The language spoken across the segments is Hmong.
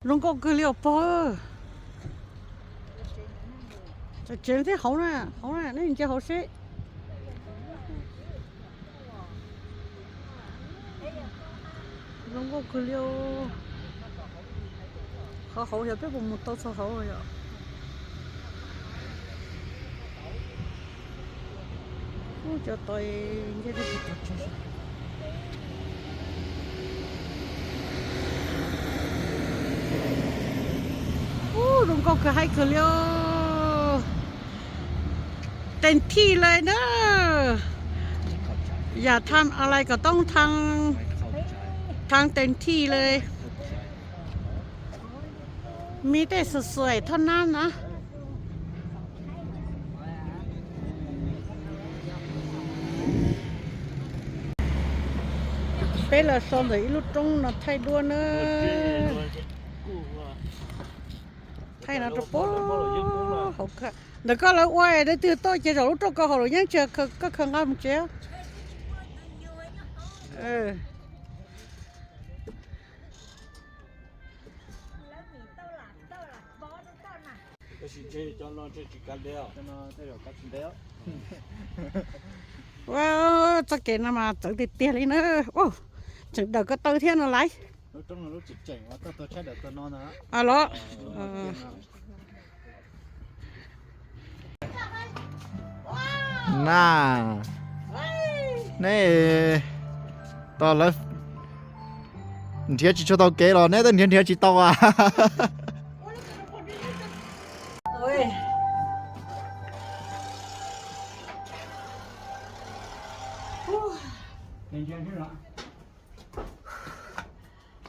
Zoo nkauj kawg li os pog. Tsev thiab hauv na, hauv na, nej ntsia hauv seb. Zoo nkauj kawg li. Qhov hauv yog peb puas mus tau txog hauv yom? Ub, cov tau nce rau puag tom tsev. Ub, zoo nkauj kawg haib kawg li. Tes thij lawm na. Yam tham alais kom toob tham tes thij lawm. Mi tej xuam xuam thoj nab na. Peb los so ntawm ib lub roob no thaij duab na. Thaij no rau puag hauv. Ntawm koj lawv ua es leej twg tuaj ces zaum lub roob ko hauv lawm yeej tsis koj khaws nqa mus tsev. Ua, txoj kev no mas txawv tiag tiag li na. Ua, tseem dawm ko taw thiab no laiv. Los. Na, nej tos lawv nrhiav tsis tshua tau kev los neb twb nrhiav nrhiav tsis tau a.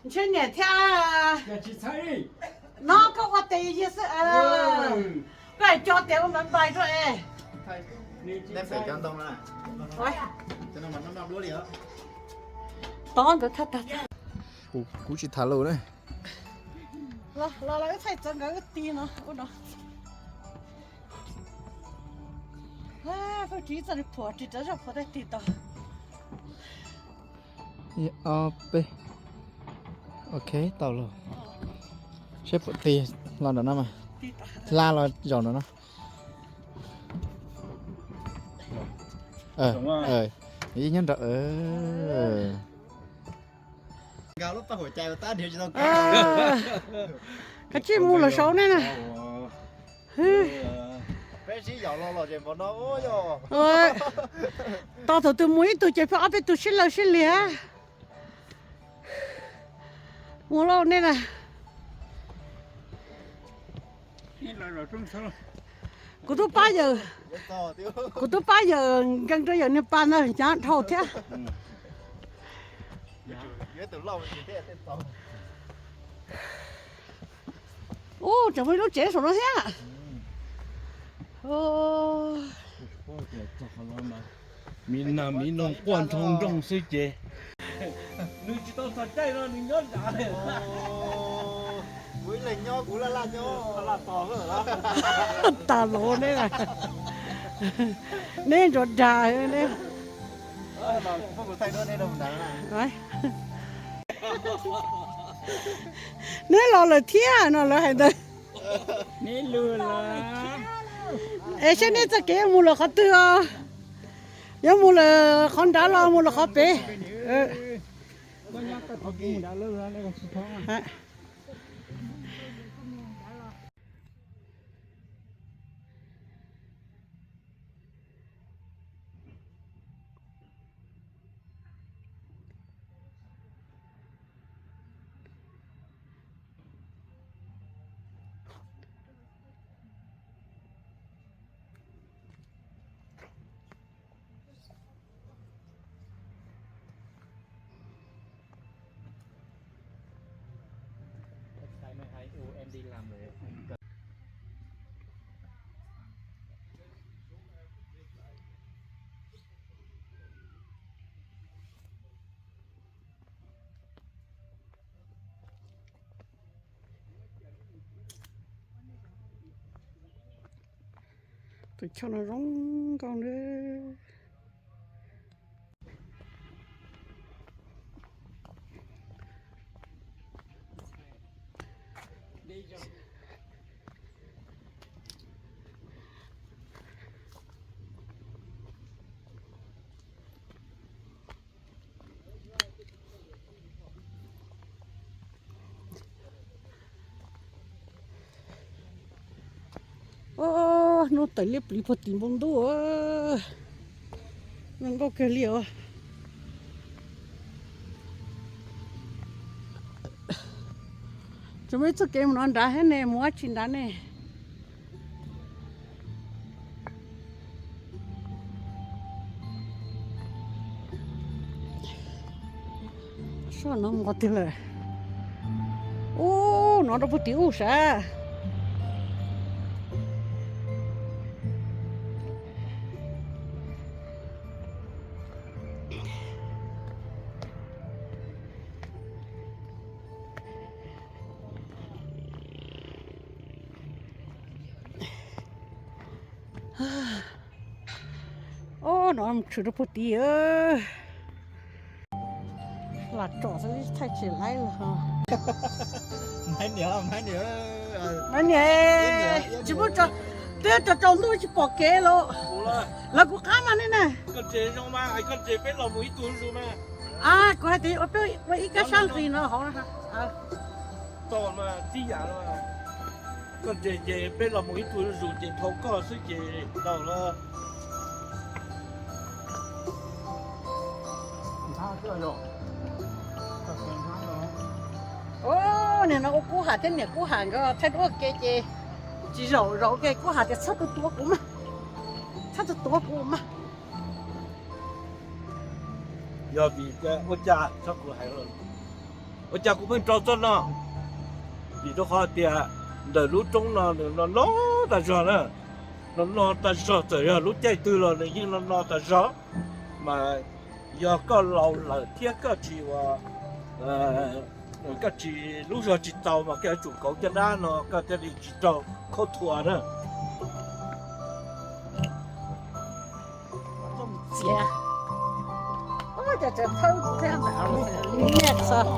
Ntshe niam thiab. No koj ua tes yig xwb. Koj hais cov tes ua npais npais rau es. Tod ntawd thaj tag. Kuv tsis tham lus na. Los los wb thaij txawv nkawd wb tig no ua no. Pheej tsis txog li phuam ris rov zoj phuam tej tig tod. Ib ob peb. Ok, tau los. Seb puas tig los nram no mas. Hla los zaum nram no. Ib nyob nram. Kav tsij mus lawm saud ne na. Tos thaum twg mus ib tug ces pheej ob peb tug sib law sib liag. Mus lauj nej na. Kuv twb pab yawm, kuv twb pab yawm nkees rau yawm niag pas ntawd hnyav dhau thiab. Ub, tseem muaj ib lub tsev saum no thiab. Miv nag miv noog quaj nroo nrooj xwb ces nws tsis tau txog caij no nws nyob nrad. Kuv ib leeg nyob kuv laj laj nyob. Tas los neb, neb ntsuas dag ne. Neb los lawm thiab no lawv hais ntawd. Es saib neb txoj kev yuav mus lawm qhov twg os? Yuav mus lawm qhov nrad los mus lawm qhov pem? Tus choj no zoo nkauj nawb. Hnub tawm liab pliv puag tim npoo ntuj, zoo nkauj kawg li os. Tsis muaj ib txoj kev mus no nrad thiab ne, mus dab tsi nrad ne. Soj no mus qhov twg lawm? Ub, no rau puag tim ub sav. Ob, no mus tshwm rau puag tid. Lam tsom xwb thaij tsis laib lawm. Niam, tsis muaj, twb rau rau ntuj tsis pom kev los. Lawv kuv qab mas ne na. Kuv hais tias ua peb ua ib kab sab nqis no hauv. Koj nres ces peb los mus ib tug zus ces dhau koj xwb ces tau lawm. Niam no ua Kub Ham thiab niam Kub Ham nkawd thaij duab ke ces tsis zaum zaum ke, Kub Ham tias txhob tuav tuav kuv mas, txhob tuav tuav kuv mas. Yog vim ua cas txhob kuv hais, ua cas kuv pheej rau txoj no? Vim rau qhov tias ntawm lub roob no nws no no tas zog na, no no tas zog, txawm yog lub caij twg los nws yeej no no tas zog. Mas yog koj laus lawm thiab koj tsis ua, koj tsis, lub zog tsis txaus mas koj yuav tsum kauv caj dab no koj thiaj li tsis raug khaub thuas na. Txiav, ua cas tseem thawb kuv thiab ntawm niag txog.